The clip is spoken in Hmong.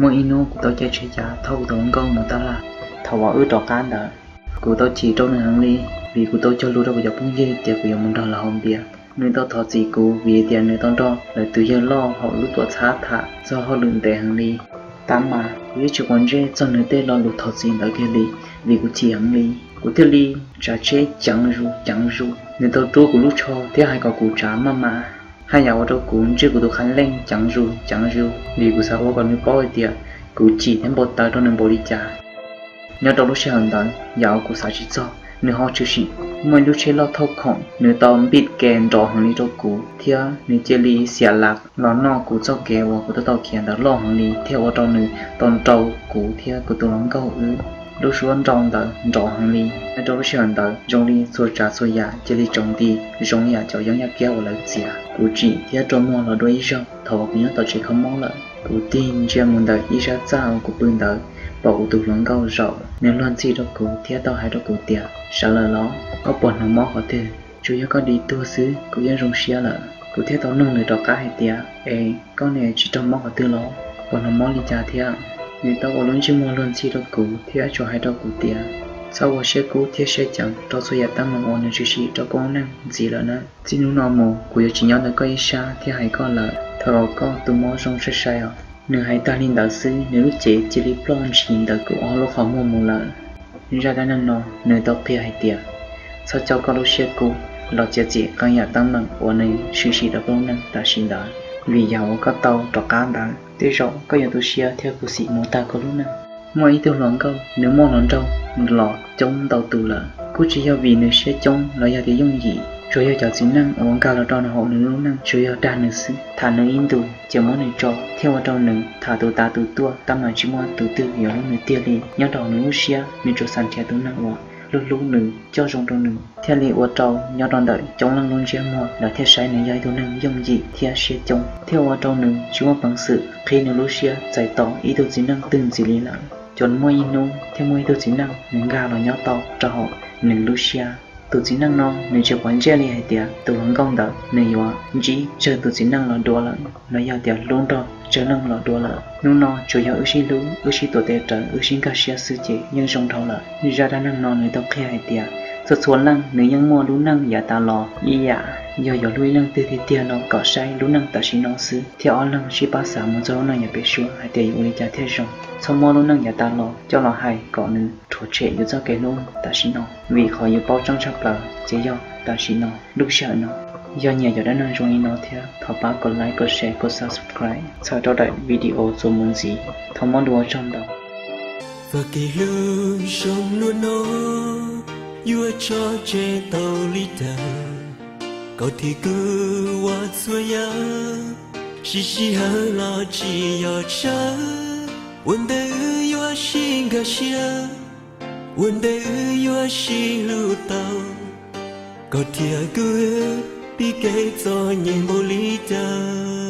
Muaj ib hnub kuv tau caij tsheb cav thauj kuv tus hluas nkauj mus tab laj. Thaum uas wb rov qab ntawd, kuv tau chim rau nws heev li, vim kuv tau cog lus rau kuv cov phooj ywg tias kuv yuav mus nrog lawv haus npias. Nws tau thov txim kuv vim tias nws tau nrog lawv tus yawg loj hauv lub tuam txhab tham txog hauj lwm ntev heev li. Tab mas kuv yeej tsis quav ntsej txog nws tej lo lus thov txim ntawd kiag li, vim kuv chim heev li. Kuv thiaj li tsav tsheb ceev zus ceev zus. Nws tau rub kuv lub tsho thiab hais kom kuv tsav maj mam, haj yam ua rau kuv ntswj kuv tus qhab leej ceev zus ceev zus, vim kuv xav ua kom nws paub hais tias kuv chim thiab npau taws rau nws npaum li cas. Nyob rau lub sij hawm ntawd yam uas kuv xav tsis txog nws ho tshwm sim. Muaj ib lub tsheb loj thauj khoom, nws tau npij ke nrov heev li rau kuv thiab nws cia li xiam las los noj kuv txoj kev uas kuv tau tau khiav ntawd loj heev li thiaj ua rau nws tau nrau kuv thiab kuv tus hluas nkauj wb lub suab nrau ntawd nrov heev li. Nyob rau lub sij hawm ntawd zoo li txhua tsav txhua yam cia li tsaus nti, zoo yam cov yeeb yaj kiab uas lawv txiav. Kuv tsim thiab rua muag los dua ib zaug thaum uas kuv nyob tom tsev kho mob lawm. Kuv tig ntsia mus ntawm ib sab txaj uas kuv pw ntawd, pom kuv tus hluas nkauj zaum, nws luag ntxhi rau kuv thiab tau hais rau kuv tias, sawv lawm los? Koj puas hnov mob qhov twg? Tsuas yog koj dim tuag xwb kuv yeej zoo siab lawm. Kuv thiaj tau nug nws rov qab hais tias, es koj niam tsis raug mob qhov twg los? Puas hnov mob li cas thiab? Nws tau ua lub ntsej muag luag ntxhi rau kuv thiab tsuas hais rau kuv tias, txhob ua siab kub thiab siab ceev rau txhua yam teeb meem uas nws tshwm sim rau koj lub neej ntxiv lawm na. Txij hnub no mus kuv yuav tsis nyob ntawm koj ib sab thiab hais koj lawm, thov kom koj tu mob zoo sai sai os. Nws hais tag li ntawd xwb nws lub cev cia li ploj ntshis ntawm kuv ob lub qhov muag mus lawm. Zaj dab neeg no nws tau qhia hais tias, txhob coj koj lub siab kub los txiav txim qee yam teeb meem uas nws tshwm sim rau koj lub neej tam sim ntawd, vim yam uas koj tau rov qab ntawd tej zaum koj yuav tu siab thiab khuv xim mus tag koj lub neej. Muaj ib tug hluas nkauj nws muaj hluas nraug los coob ntau tus lawm, kuj tsis yog vim nws siab coob los yog tias yooj yim, tsuas yog cov txiv neej uas nkag los rau hauv nws lub neej tsuas yog dag nws xwb, tham nws ib ntus ces muab nws tso thiaj ua rau nws tham tus tav tus tuaj tab mas tsis muaj tus twg yuav hlub nws tiag li. Nyob rau hauv nws lub siab nws tsuas xav nrhiav tus neeg uas hlub hlub nws coj zoo rau nws, thiaj li ua rau nyob rau ntawm coob leej lub ntsiab muag lawv thiaj saib nws yog ib tug neeg yooj yim thiab siab coob, thiaj ua rau nws tsis muaj peev xwm qhib nws lub siab txais tos ib tug txiv neej twg ntxiv li lawm. Ces muaj ib hnub thiaj muaj ib tug txiv neej nws nkag los nyob tau rau hauv nws lub siab. Tus txiv neej no nws tsis quav ntsej li hais tias tus hluas nkauj ntawd nws yuav ntsib tsawg tus txiv neej los dua lawm los yog tias hlub nrog tsawg leej los dua lawm. Hnub no tsuas yog wb sib hlub, wb sib tuav tes rawv, wb sib nkag siab xwb ces yeej zoo dhau lawm. Zaj dab neeg no nws tau qhia hais tias txhua txhua leej nws yeej muaj lub neej yav tas los ib yam, yog yuav hlub ib leej twg tiag tiag no kom saib lub neej tam sim no xwb thiab ob leeg sib pab xav mus txog lub neej yav pem suab hais tias yuav ua li cas thiaj zoo. Txhob muab lub neej yav tas los coj los hais kom nws rhuav tshem yus txoj kev hlub tam sim no, vim qhov yus paub tseeb tshaj plaws ces yog tam sim no lub sij hawm no. Yog nyiam cov dab neeg zoo li no thiab thov pab kom like, kom share, kom subscribe txhawm rau daim video txuas mus ntxiv. Thov muab dua tsaug ntau. Txoj kev hlub zoo luaj no yuav tso tseg tau li cas, koj thiab kuv ua txhua yam, sib sij hawm los tsis yog tsawg. Ua ntej wb yuav sib nkag siab, ua ntej wb yuav sib hlub tau, koj thiab kuv pib kev txom nyem npaum li cas.